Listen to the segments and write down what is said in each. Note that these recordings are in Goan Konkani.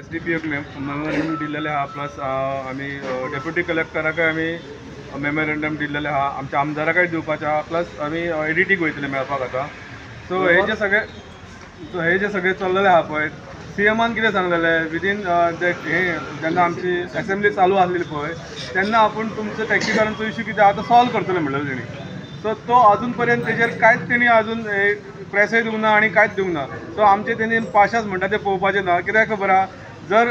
SDPO memorandum दिलेले आहा, प्लस आमी डेप्युटी कलेक्टराकय आमी मेमोरेंडम दिलेले आहा, आमच्या आमदाराकय दिवपाचें आहा, प्लस आमी एडीटीक वयतले मेळपाक आतां. सो हे जे सगळे हे जे सगळे चल्लेले आहा पळय, सीएमान कितें सांगलेलें विदीन that हे जेन्ना आमची एसेंब्ली चालू आसलेली पळय तेन्ना आपूण तुमचो टॅक्सीकारांचो इशू कितें आहा तो सॉल्व करतले म्हणलेलो तेणी. सो तो अजून पर्यंत तेजेर कांयच तेणी अजून प्रेसय दिवंक ना आनी कांयच दिवंक ना. सो आमचे तेणी पाशास म्हणटा ते पळोवपाचें ना, कित्याक खबर आहा जर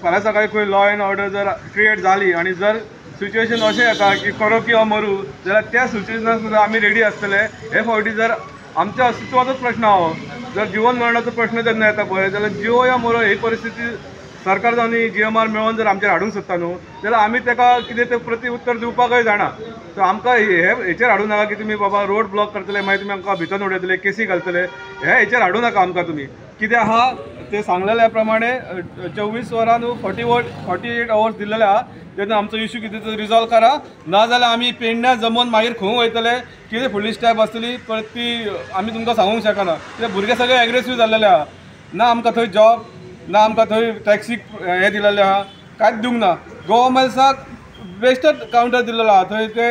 फाल्यां सकाळीं खंय लॉ एंड ऑर्डर जर क्रिएट जाली आनी जर सिच्युएशन अशें येता की करो किंवा मरू जाल्यार त्या सिच्युएशनाक सुद्दां आमी रेडी आसतले. हे फावटी जर आमच्या अस्तित्वाचोच प्रश्न आहो, जर जिवन मरणाचो प्रश्न जेन्ना येता पळय जाल्यार जिवो या मरो ही परिस्थिती सरकार जावन GMR मेळोवन जर आमचेर हाडूंक सोदता न्हू जाल्यार आमी ताका कितें तें प्रति उत्तर दिवपाकय जाणा. सो आमकां हे हेचेर हाडूं नाका की तुमी बाबा रोड ब्लॉक करतले, मागीर तुमी आमकां भितर उडयतले, केसी घालतले, हे हेचेर हाडूं नाका आमकां. तुमी कितें आहा ते सांगलेल्या प्रमाणे 24 वरां न्हू 48 अवर्स दिल्लेले आहा, तेन्ना आमचो इशू कितें तो रिजॉल्व करा, ना जाल्यार आमी पेडण्या जमोवन मागीर खंय वयतले, कितें फुडली स्टेप आसतली परत ती आमी तुमकां सांगूंक शकना. कित्याक भुरगे सगळे एग्रेसीव जाल्लेले आहा, ना आमकां थंय जॉब ना आमकां थंय टॅक्सीक हें दिलेलें आहा, कांयच दिवंक ना. गोवा मायल्साक बेश्टेच कावंटर दिल्लेलो आहा, थंय ते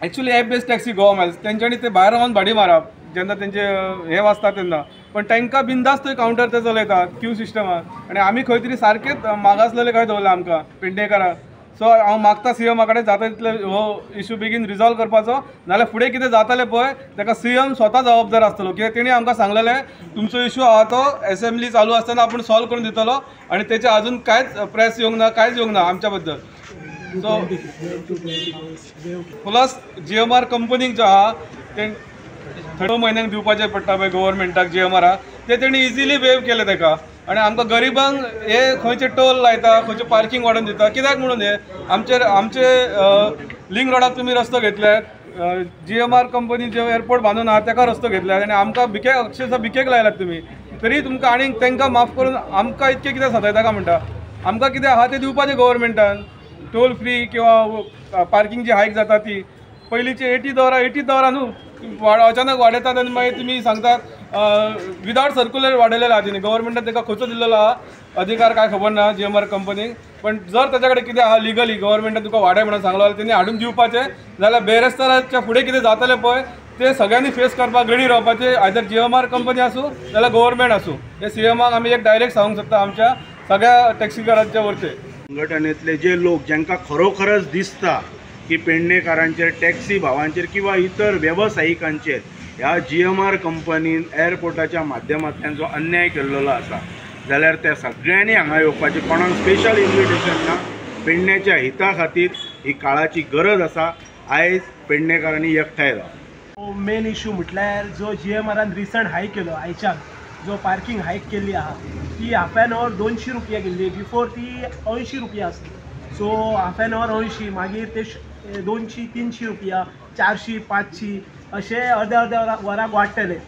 actually app based taxi Goa Miles तेंच्यांनी ते भायर रावन भाडी मारप जेन्ना तेंचे हें वाजता तेन्ना, पण तांकां बिंदास थंय कावंटर ते चलयतात क्यू सिस्टमान, आनी आमी खंय तरी सारकेच मागासलेले खंय दवरला आमकां पेडणेकारांक. सो हांव मागता सीएमा कडेन जाता तितले हो इशू बेगीन रिजॉल्व करपाचो, नाजाल्यार फुडें कितें जातलें पळय ताका सीएम स्वता जबाबदार आसतलो. कित्याक तेणी आमकां सांगलेलें तुमचो इशू आहा तो एसेंब्ली चालू आसतना आपूण सॉल्व करून दितलो, आनी तेचे अजून कांयच प्रेस येवंक ना, कांयच येवंक ना आमच्या बद्दल. सो प्लस GMR कंपनीक जो आहा ते 3 म्हयन्यांक दिवपाचें पडटा पळय गव्हर्मेंटाक GMRाक, ते तेणी इजिली वेव केले ताका. आनी आमकां गरिबांक हे खंयचे टोल लायता, खंयचे पार्कींग वाडोवन दिता, कित्याक म्हणून हे आमचे आमचे लिंक रोडाक तुमी रस्तो घेतल्यात, GMR company जे एअरपोर्ट बांदून आहा ताका रस्तो घेतल्यात, आनी आमकां भिकेक अक्षरशा भिकेक लायल्यात तुमी, तरी तुमकां आनीक तांकां माफ करून आमकां इतकें कितें सतायता काय म्हणटा. आमकां कितें आहा तें दिवपाचें गव्हर्मेंटान, टोल फ्री किंवा पार्किंग जी हायक जाता ती पयलींची 80 दवरा 80 दवरा न्हू अचानक वाडयतात आनी मागीर तुमी सांगतात विदाउट सर्क्युलर वाडयलेलें आहा तिणें. गव्हर्मेंटान ताका खंयचो दिल्लेलो आहा अधिकार काय खबर ना GMR कंपनीक, पण जर ताच्या कडेन कितें आहा लिगली गव्हर्मेंटान तुका वाडय म्हणून सांगलो जाल्यार तेणी हाडून दिवपाचें, जाल्यार बेरेस्ताराच्या फुडें कितें जातलें पळय ते सगळ्यांनी फेस करपाक रेडी रावपाचें, आयदर GMR company आसूं जाल्यार गव्हर्मेंट आसूं. हे सीएमाक आमी एक डायरेक्ट सांगूंक शकता आमच्या सगळ्या टॅक्सीकारांच्या वरते. संघटनेतले जे लोक जांकां खरोखरच दिसता की पेडणेकारांचेर, टॅक्सी भावांचेर किंवा इतर वेवसायिकांचेर ह्या GMR कंपनीन एअरपोर्टाच्या माध्यमांतल्यान जो अन्याय केल्लो आसा जाल्यार त्या सगळ्यांनी हांगा येवपाचें, कोणाक स्पेशल इन्विटेशन ना. पेडण्याच्या हिता खातीर ही काळाची गरज आसा, आयज पेडणेकारांनी एकठांय जावप. मेन इशू म्हटल्यार जो GMRान रिसंट हायक केलो आयच्यान, जो पार्किंग हायक केल्ली आहा ती हाफ एन our 200 रुपया केल्ली, बिफोर ती 80 रुपया आसली. सो हाफ एन our 80, मागीर ते 200 300 रुपया, 400 500 अशें अर्द्या अर्द्या वराक वाडटले.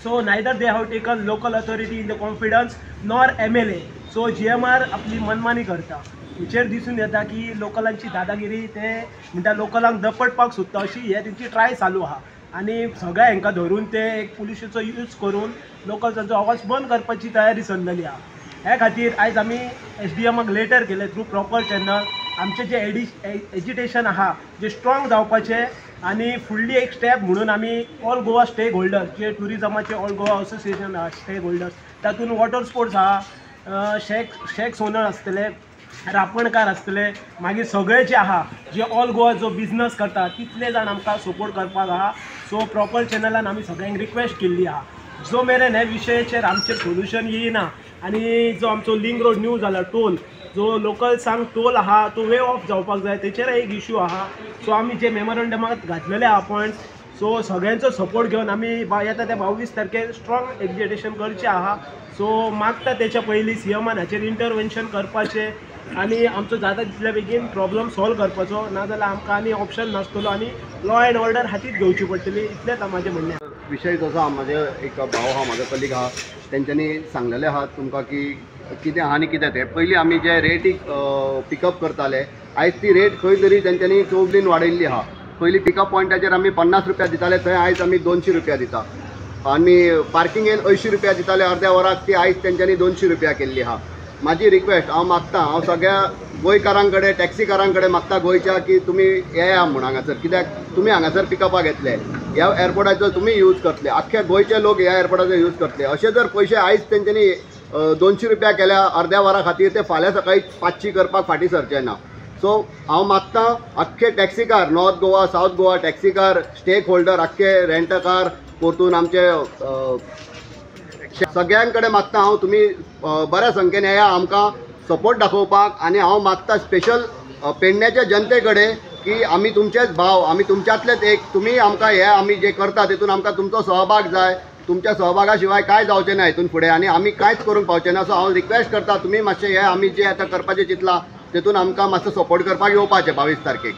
So neither they have taken local authority in the confidence nor MLA. So GMR आपली मनमानी करता, हेचेर दिसून येता की लोकलांची दादागिरी, ते म्हणटा लोकलांक दपटपाक सोदता अशी हे तेंची ट्राय चालू आहा. आनी सगळ्या हेंकां धरून ते एक पुलिशेचो यूज करून लोकल्सांचो आवाज बंद करपाची तयारी चल्लेली आहा. हे खातीर आयज आमी SDMाक लेटर केले थ्रू प्रॉपर चॅनल. आमचें जें एजिटेशन आहा जें स्ट्रॉंग जावपाचें आनी फुडली एक स्टेप म्हणून आमी ऑल गोवा स्टेक होल्डर्स जे ट्युरिजमाचे ऑल गोवा असोसिएशन आहा स्टेक होल्डर्स, तातूंत वॉटर स्पोर्ट्स आहा, शॅक्स ओनर आसतले, रापणकार आसतले, मागीर सगळे जे आहा जे ऑल गोवा जो बिजनस करता तितले जाण आमकां सपोर्ट करपाक आहा. सो प्रॉपर चॅनलान आमी सगळ्यांक रिक्वेस्ट केल्ली आहा, जो मेरेन हे विशयाचेर आमचें सोल्युशन येयना आनी जो आमचो लिंक रोड न्यू जाला टोल, जो लोकल्सांक टोल आहा तो वे ऑफ जावपाक जाय, तेचेर एक इशू आहा. सो आमी जे मेमोरंडमाक घातलेले आहा पॉयंट्स, सो सगळ्यांचो सपोर्ट घेवन आमी येता त्या 22 तारखेर स्ट्रॉंग एजिटेशन करचें आहा. सो मागता तेच्या पयलीं सीएमान हाचेर इंटरवेन्शन करपाचें आनी आमचो जाता तितल्या बेगीन प्रॉब्लम सॉल्व करपाचो, नाजाल्यार आमकां आनी ऑप्शन नासतलो आनी लॉ एंड ऑर्डर हातीत घेवची पडटली, इतलेंच म्हाजें म्हणणें. विशय जसो आहा, म्हाजे एक भाव आहा, म्हाजो कलीग आहा, तेंच्यांनी सांगलेलें आहा तुमकां की कितें आहा आनी कितें तें. पयलीं आमी जे रेटीक पिकअप करताले आयज ती रेट खंय तरी तेंच्यांनी चौगुणीन वाडयल्ली आहा. पयलीं पिकअप पॉयंटाचेर आमी 50 रुपया दिताले, थंय आयज आमी 200 रुपया दिता. आनी पार्किंगेन 80 रुपया दिताले अर्द्या वराक, ती आयज तेंच्यांनी 200 रुपया केल्ली आहा. म्हाजी रिक्वेस्ट हांव मागता, हांव सगळ्या गोंयकारां कडेन टॅक्सीकारां कडेन मागता गोंयच्या की तुमी येया म्हूण हांगासर, कित्याक तुमी हांगासर पिकअपाक येतले, ह्या एअरपोर्टाचो तुमी यूज करतले, आख्खे गोंयचे लोक ह्या एअरपोर्टाचो यूज करतले. अशें जर पयशे आयज तेंच्यांनी 200 रुपया केल्या अर्द्या वरा खातीर, ते फाल्यां सकाळीं 500 करपाक फाटीं सरचे ना. सो हांव मागता आख्खे टॅक्सीकार, नॉर्थ गोवा सावथ गोवा टॅक्सीकार, स्टेक होल्डर, आख्खे रेंटकार, परतून आमचे सगळ्यां कडेन मागता हांव तुमी बऱ्या संख्येन येया आमकां सपोर्ट दाखोवपाक. आनी हांव मागता स्पेशल पेडण्याच्या जनते कडेन की आमी तुमचेच भाव, आमी तुमच्यांतलेच एक, तुमी आमकां हे आमी जे करता तितून आमकां तुमचो सहभाग जाय. तुमच्या सहभागा शिवाय कांय जावचें ना हितून फुडें आनी आमी कांयच करूंक पावचें ना. सो हांव रिक्वेस्ट करता तुमी मातशें हे आमी जे आतां करपाचें चिंतलां तितून आमकां मातसो सपोर्ट करपाक येवपाचें 22 तारखेक.